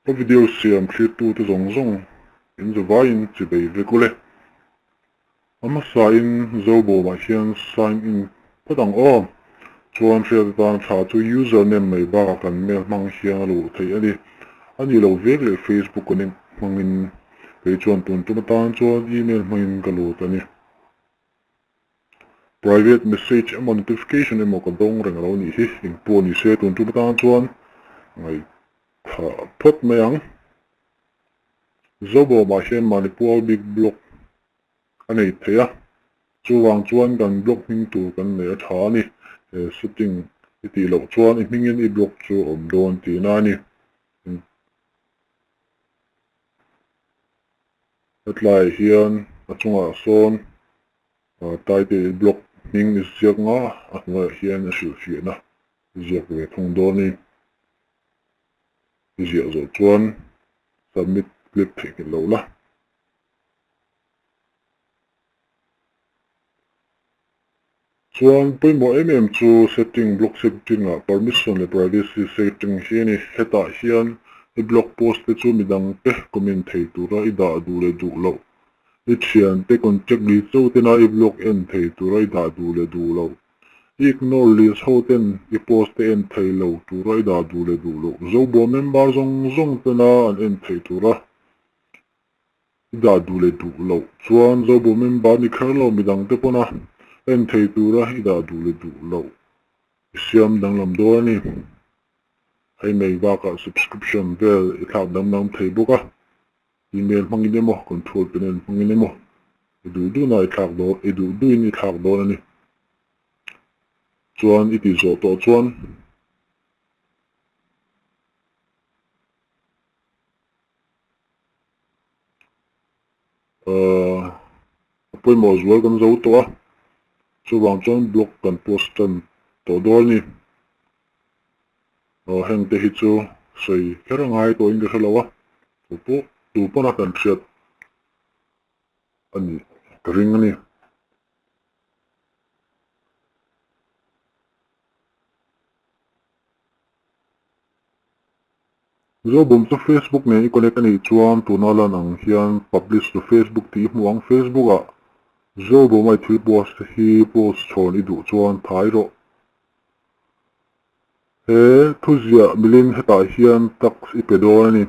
Ka video siam thlirtute zawng zawng in zavaiin chibei vek ule. A hmasain Zobawmah hian sign in phawt ang aw. Chuan hriat atan tha chu username mai bakah kan mail hmang hian a luh theih a ni. A nih loh vek leh Facebook connect hmangin kei chuan tun tum atan chuan email hmangin ka lut a ni. Private message emaw notification emaw ka dawng reng alo nih hi engpawh ni se tun tum atan chuan ngaihthah phawt mai ang. Zobawmah hian mahni pual bik blog a nei thei a, chuvang chuan kan blog hming tur kan nei a tha a ni. He setting i tih loh chuan i hmingin i blog chu a awm dawn tihna a ni. Hetlaiah hian a chungah sawn title i blog hming i ziak nga a hnuaiah hian a hrilhfiahna i ziak ve thung dawn a ni. I ziah zawh chuan submit click theihnghilh lo la. Chuan pawimawh em em chu setting blog setting ah permission leh privacy setting hi a ni. Hetah hian i blog post te chu midang te comment thei tura i dah duh leh duh loh, i thian te contact list cho tena i blog en thei tura i dah duh leh duh loh, i ignore list ho ten i post te en thei lo tura i dah duh leh duh loh, Zobo member zawng zawng tena an en thei tura I dah duh leh duh loh chuan Zobo member ni kher lo midang te pawn a en thei tura i dah duh leh duh loh i siam danglam dawn a ni. Hei mai bakah subscription vel i thlak danglam thei bawk a, email hmangin emaw control panel hmangin emaw i duh duhna i thlak dawn i duh duhin i thlak dawn a ni. Chuan i tih zawh tawh chuan. Ahh a pawimawh zual kan zo tawh a, chuvang chuan blog kan post tan tawh dawn a ni. Ahh heng te hi chu sawi kher a ngai tawhin ka hre lo a, tu pawh tu pawn a kan hriat a nih ka ring a ni. Zobawm chu Facebook nen i connect a nih chuan tuna lan ang hian publish to Facebook tih i hmuh ang. Facebook ah Zobawm a i thil post te hi post chhawn i duh chuan thai rawh. He thuziah milin hetah hian tax i pe dawn a ni.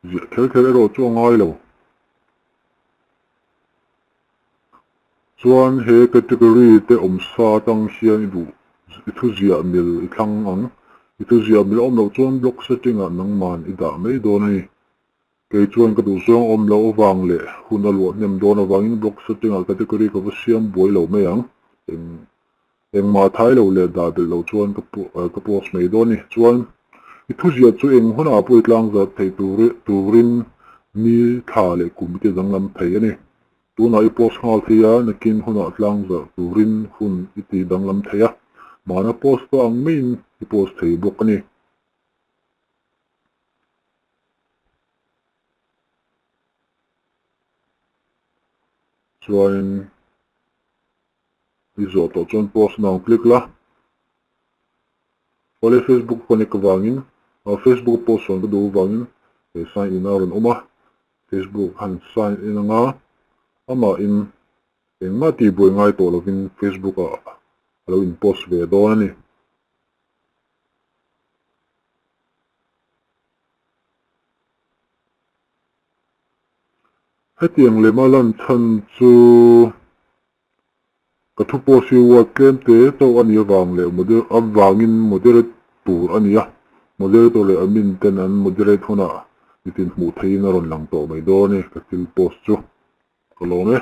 Ziah kher kher erawh chu a ngai lo. Chuan he category te awm sa atang hian i duh i thuziah mil i thlang ang. I thuziah mil a awm loh chuan blog setting ah nangman i dah mai dawn a ni. Kei chuan ka duh zawng awm loh avang leh hun a luah hnem dawn avangin blog setting ah category ka va siam buai lo mai ang. Eng engmah thai lo leh dah belh loh chuan ka ka post mai dawn a ni. Chuan i thuziah chu eng hunah pawh i tlangzarh theih tur turin ni thla leh kum i ti danglam thei a ni. Tunah i post nghal thei a, nakin hunah tlangzarh turin hun i ti danglam thei a, mahna post tawh ang maiin i post thei bawk a ni. Chuanin i zawh tawh chuan post na ang click la. Awle Facebook connect avangin Facebook post chuan ka duh avangin he sign in a rawn awm a. Facebook han sign in anga amahin engmah tih buai ngai tawh lovin Facebook ah a lo in post ve dawn a ni. Hetiang lema lan chhan chu ka thu post hi word tlem te chauh a nih avang leh avangin moderate tur a ni a, moderator leh admin ten an moderate hunah nitin hmuh theihin a rawn lang tawh mai dawn a ni ka thil post chu ka lawm e.